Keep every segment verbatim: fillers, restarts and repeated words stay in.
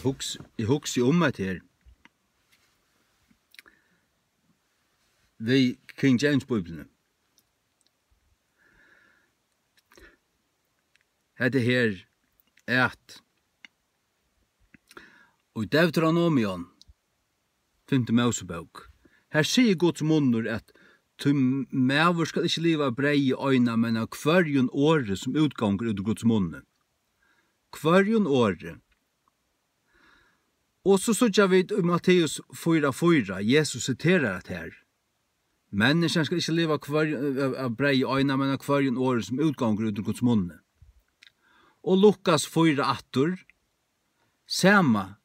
Hugs-, eg hugsi um hetta her við King James Bíbliuni. Hetta her, at í Deuteronomion, fimtu Mósebók, har sigur Guds munnur, at tí maður skal ikki liva av breyði eina, men av hvørjum orði, sum útgongur út úr Guds munni. Hvørjum orði. Og so síggja vit í Matteus fýra fýra, Jesus siterar at her: Menniskjan skal ikki liva av hvørjum, av, av breyði eina, men av hvørjum orði, sum útgongur út úr Guds munni. Og Lukas fýra aftur, sama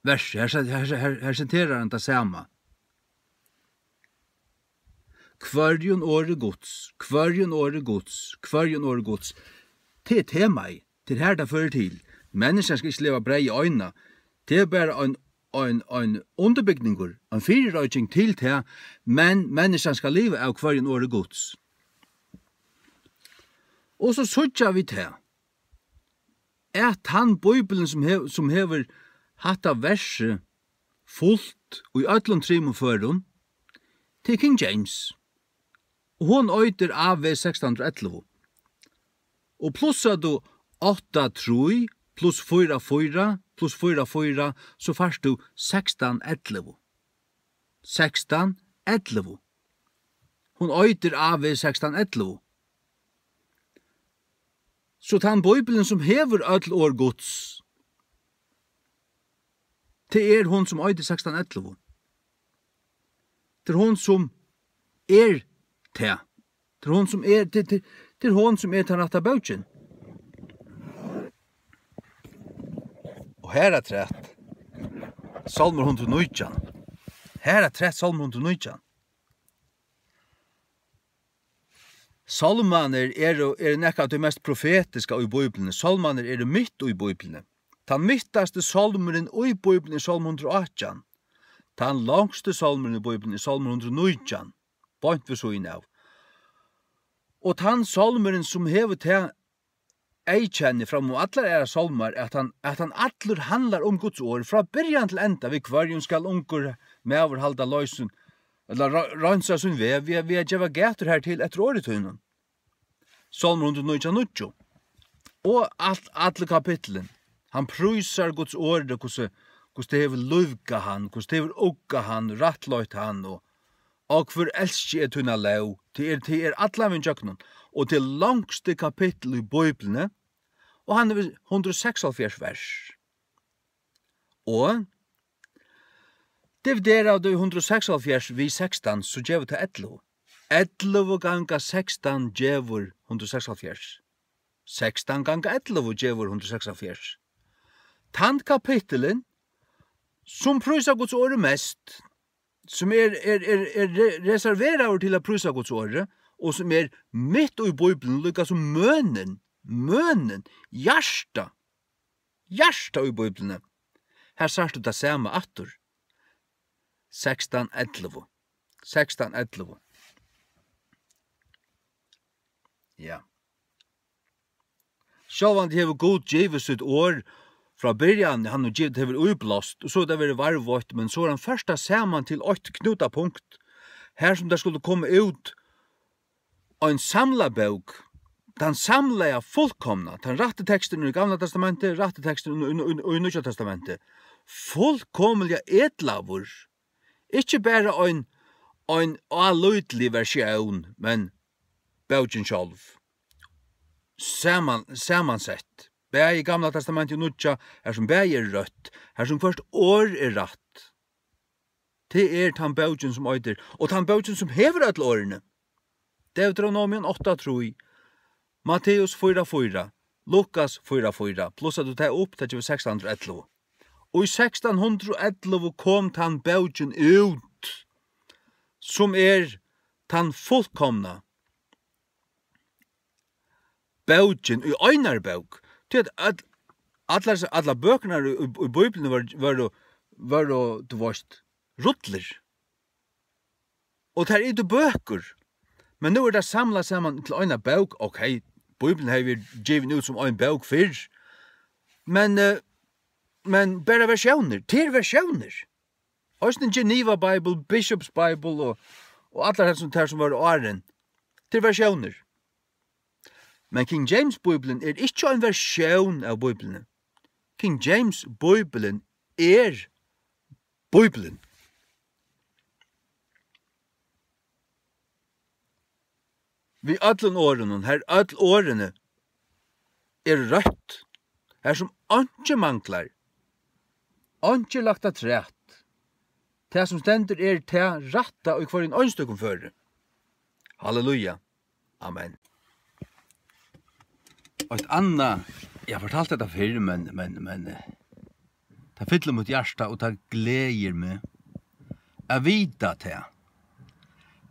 vers, her, her, her, her siterar hann tað sama. Hvørjum orði Guds, hvørjum orði Guds, hvørjum orði Guds. Tað er temaið, tað er her, tað førir til. Menniskjan skal ikki liva av breyði eina. Tað er bara ein, ein, ein undirbygningur, ein fyrireiking til tað, men menniskjan skal liva av hvørjum orði Guds. Og so síggja vit tað, at tann Bíblian, sum hev-, sum hevur hatta versið fult í øllum trimum førum, tað er King James. Og hon eitur A V sekstan hundrað og ellivu. Og plussar tú átta trý pluss fýra fýra pluss fýra fýra, so fært tú sekstan ellivu. Sekstan ellivu. Hon eitur A V sekstan ellivu. So tann Bíblian, sum hevur øll orð Guds, tað er hon, sum eitur sekstan ellivu. Tað er hon, sum er tað. Tað er hon, sum er, tað, tað, tað er hon, sum er tann rætta bókin. Og har afturat, Sálmur hundrað og nítjan. Har afturat, Sálmur hundrað og nítjan. Sálmarnir eru, eru nakað av tí mest profetiska í Bíbliuni. Sálmarnir eru mitt í Bíbliuni. Tann mittasti sálmurin í Bíbliuni er Sálm hundrað og átjan. Tann longsti sálmurin í Bíbliuni er Sálm hundrað og nítjan, beint við síðuna av. Og tann sálmurin, sum hevur tað eyðkenni fram um allar aðrar sálmar, at hann, at hann allur handlar um Guds orð, frá byrjan til enda: Við hvørjum skal ungur maður halda loysin, ella re-, reinsa sín veg, við, við at geva gætur hertil eftir orði tínum. Sálmur hundrað og nítjan níggju. Og alt, allir kapitlin. Hann prísar Guds orði, hvussu, hvussu tað hevur lívgað hann, hvussu tað hevur uggað hann, rættleitt hann, og Ó, hvør elski eg tína lóg, tað er, tað er allan vegin gjøgnum, og tað er longsti kapittul í Bíbliuni, og hann hevur hundrað og seksoghálvfjerðs vers. Og dividerað við hundrað og seksoghálvfjerðs við sekstan, so gevur tað ellivu. Ellivu ganga sekstan gevur hundrað og seksoghálvfjerðs. Sekstan ganga ellivu gevur hundrað og seksoghálvfjerðs. Tann kapittulin, sum prísar Guds orði mest, sum er, er, er, er re-, reserveraður til at prísa Guds orði, og sum er mitt í Bíbliuni, líka sum mønin, mønin, hjarta, hjarta í Bíbliuni. Her sært tú tað sama aftur. Sekstan ellivu. Sekstan ellivu. Ja. Sjálvandi hevur Gud givið sítt orð frá byrjan, hann hevur givið, hevur íblást, og so er tað verið varðveitt, men so er hann ført tað saman til eitt knútapunkt, har sum tað skuldi koma út ein samlað bók, tann samlaða, fullkomna, tann rætti teksturin í Gamla Testamenti, rætti teksturin í, í, í, í Nýggja Testamenti, fullkomiliga etlaður, ikki bara ein, ein álítilig versjón, men bókin sjálv. Saman-, samansett. Bæði Gamla Testamentið og Nýggja, har sum bæði er røtt, har sum hvørt orð er rætt. Tað er tann bókin, sum eitur, og tann bókin, sum hevur øll orðini. Deuteronomium átta trý, Matteus fýra fýra, Lukas fýra fýra, plussar tú tað upp, tað gevur sekstan hundrað og ellivu. Og í sekstan hundrað og ellivu kom tann bókin út, sum er tann fullkomna bókin í einari bók. Tí at øll, allar, allar bøkurnar í, í, í Bíbliuni vóru, vóru, vóru, tú veist, rullir. Og tær eru bøkur. Men nú er tað samlað saman til eina bók. Ok, Bíblian hevði verið givin út sum ein bók fyrr. Men, eh, Men bara versjónir, tað er versjónir. Eisini Geneva Bible, Bishop's Bible og, og allar hesar sum, tær sum vóru áðrenn. Tað er versjónir. Men King James Bíblian er ikki ein versjón av Bíbliuni. King James Bíblian er Bíblian. Við øllum orðunum, har øll orðini eru røtt, har sum einki manglar, einki er lagt afturat. Tað, sum stendur, er tað rætta í hvørjum einstøkum føri. Halleluja. Amen. Eitt annað, eg havi fortalt hetta fyrr, men, men, men, eh, tað fyllir mítt hjarta, og tað gleðir meg at vita tað,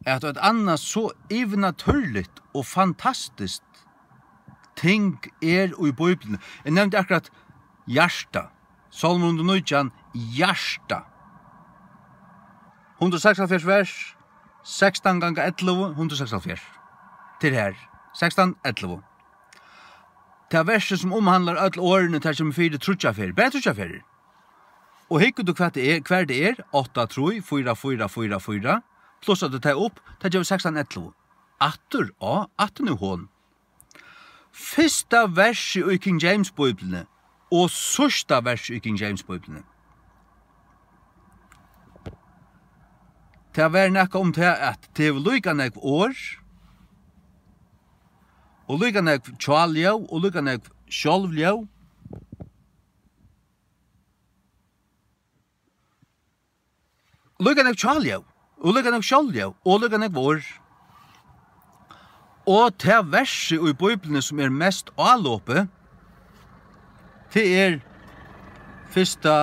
at eitt annað so yvirnatúrligt og fantastiskt ting er í Bíbliuni. Eg nevndi akkurát hjarta. Sálmur hundrað og nítjan, hjarta. Hundrað og seksoghálvfjerðs vers, sekstan ganga ellivu, hundrað og seksoghálvfjerðs. Til her, sekstan ellivu. Tað versið sum umhandlar øll orðini, tað kemur fyri tríggjar ferðir, bara tríggjar ferðir. Og hyggur tú hvat tað er, hvar tað er, átta trý fýra fýra fýra fýra, plussar tú tað upp, tað gevur sekstan ellivu. Aftur á, aftur nú hon. Fyrsta versið í King James Bíbliuni og síðsta versið í King James Bíbliuni. Tað var nakað um tað, at tað hevur líka nógv orð, og líka nógv hjáljóð, og líka nógv sjálvljóð. Líka nógv hjáljóð, og líka nógv sjálvljóð, og líka nógv orð. Og tað versið í Bíbliuni, sum er mest álopið, tað er fyrsta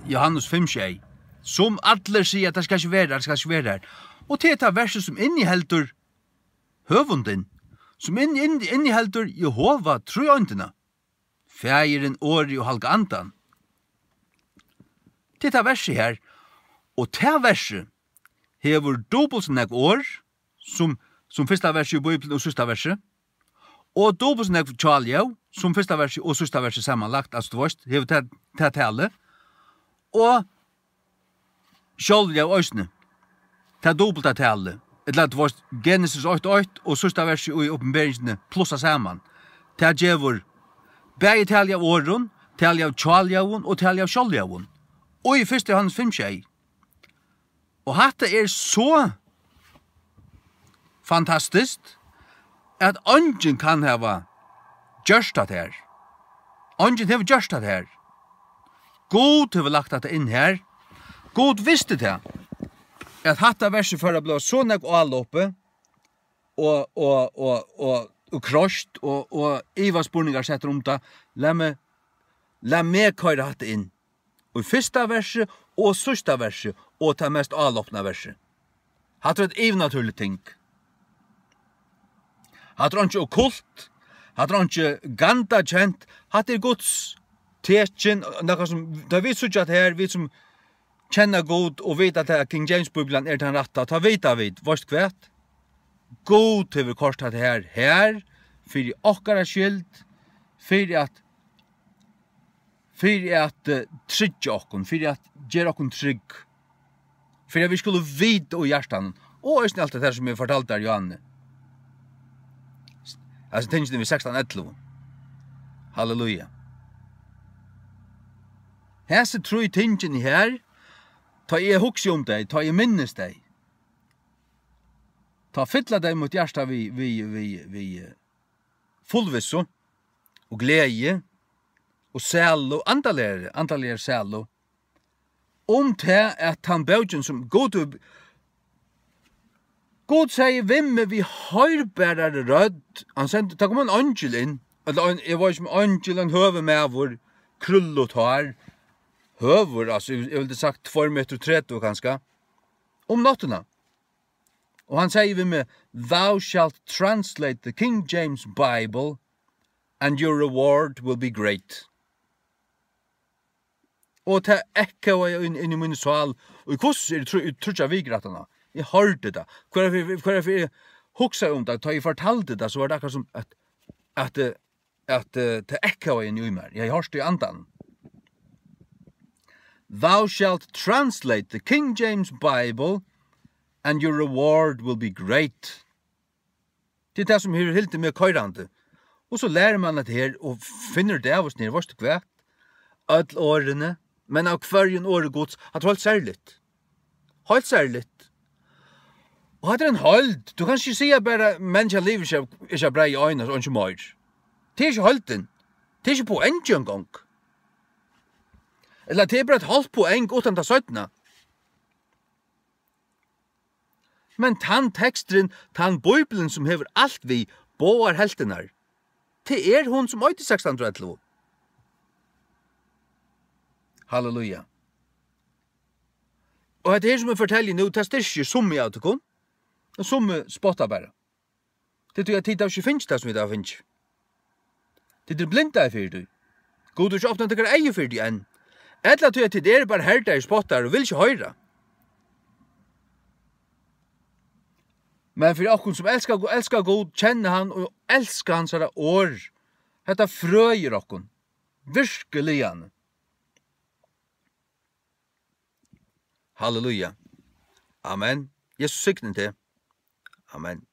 Jóhannes fimm sjey, sum allir siga, at tað skal ikki vera, tað skal ikki vera har. Og tað er tað versið, sum inniheldur høvundin, sum inn-, inn-, inniheldur Jehova, tríeindina, Faðirin, Orðið og Halga Andan. Tað er tað versið her, og tað versið hevur dupult so nógv orð sum, sum fyrsta versið í Bíbliuni og síðsta versið, og dupult so nógv hjáljóð sum fyrsta versið og síðsta versið samanlagt, altso, tú veist, hevur tað, tað talið, og sjálvljóð eisini. Tað dupulta talið. Ella, tú veist, Genesis eitt eitt og síðsta versið í Opinberingini plussa saman. Tað gevur bæði talið av orðum, talið av hjáljóðum og talið av sjálvljóðum. Og í fyrsta Jóhannes fimm sjey. Og hatta er so fantastiskt, at eingin kann hava gjørt hatta her. Eingin hevur gjørt hatta her. Gud hevur lagt hatta inn her. Gud visti tað, at hatta versið fór at blíva so nógv álopið og, og, og, og, og kroyst og, og ivaspurningar settir um tað. Lat meg, lat meg koyra hatta inn í fyrsta versi og síðsta versi og tað mest álopna versi. Hatta er eitt yvirnatúrligt ting. Hatta er einki okkult. Hatta er einki gandakent. Hatta er Guds tekin. Nakað sum, tá vit síggja at her, vit sum kenna Gud og vita at King James Bíblian er tann rætta, tá vita vit, veitst hvat? Gud hevur koyrt hatta her, her, fyri okkara skyld, fyri at fyri at, eh, tryggja okkum, fyri at gera okkum trygg, fyri at vit skulu vita í hjartanum, og eisini alt tað her sum eg fortaldi tær, Johanne. Altso, tingini við sekstan ellivu. Halleluja. Hesi trý tingini her, tá eg hugsi um tey, tá eg minnist tey, tá fylla tey mítt hjarta við, við, við, við, eh, fullvissu og gleði og sælu, andaligari, andaligari sælu, um tað, at tann bókin sum Gud hevur, Gud segði við meg við hoyrbarari rødd, hann sendi, tá kom ein eingil inn, ella ein, eg veit ikki um eingil, ein høgur maður, krúllut hár, høgur, altso, eg, eg vildi sagt tveir metrar og tretivu kanska, um náttina. Og hann segði við meg, "Thou shalt translate the King James Bible, and your reward will be great." Og tað ekkaði inn, inn í mín sál, og í hvussu er trý-, í tríggjar vikur aftaná. Eg hoyrdi tað. Hvørja ferð, hvørja ferð eg hugsaði um tað, tá eg fortaldi tað, so var tað akkurát sum at, at, eh, at, eh, tað ekkaði inn í mær. Eg hoyrdi í andanum. "Thou shalt translate the King James Bible, and your reward will be great." Tað er tað, sum hevur hildið meg koyrandi. Og so lærir mann hetta her, og finnur tað av og til, veitst tú hvat? Øll orðini, men av hvørjum orði Guds, hatta er heilt serligt. Heilt serligt. Og hatta er ein heild. Tú kanst ikki siga bara, "Menniskjan livir ikki av, ikki av breyði einans, og ikki meir." Tað er ikki heildin. Tað er ikki poengið eingong. Ella tað er bara eitt hálvt poeng uttan tað seinna. Men tann teksturin, tann Bíblian, sum hevur alt við, báðar helvtirnar, tað er hon, sum eitur sekstan hundrað og ellivu. Halleluja. Og hetta her, sum eg fortelji nú, tað styrkir summi av tykkum, og summi spotta bara. Tað er tí, at tit hava ikki fingið tað, sum vit hava fingið. Tit eru blindaðir fyri tí. Gud hevur ikki opnað tykkara eygu fyri tí enn. Ella tí, at tit eru bara herdaðir spottar og vilja ikki hoyra. Men fyri okkum, sum elska, elska Gud, kenna hann og elska hansara orð, hetta frøir okkum. Virkiliga. Halleluja. Amen. Jesus signi teg. Amen.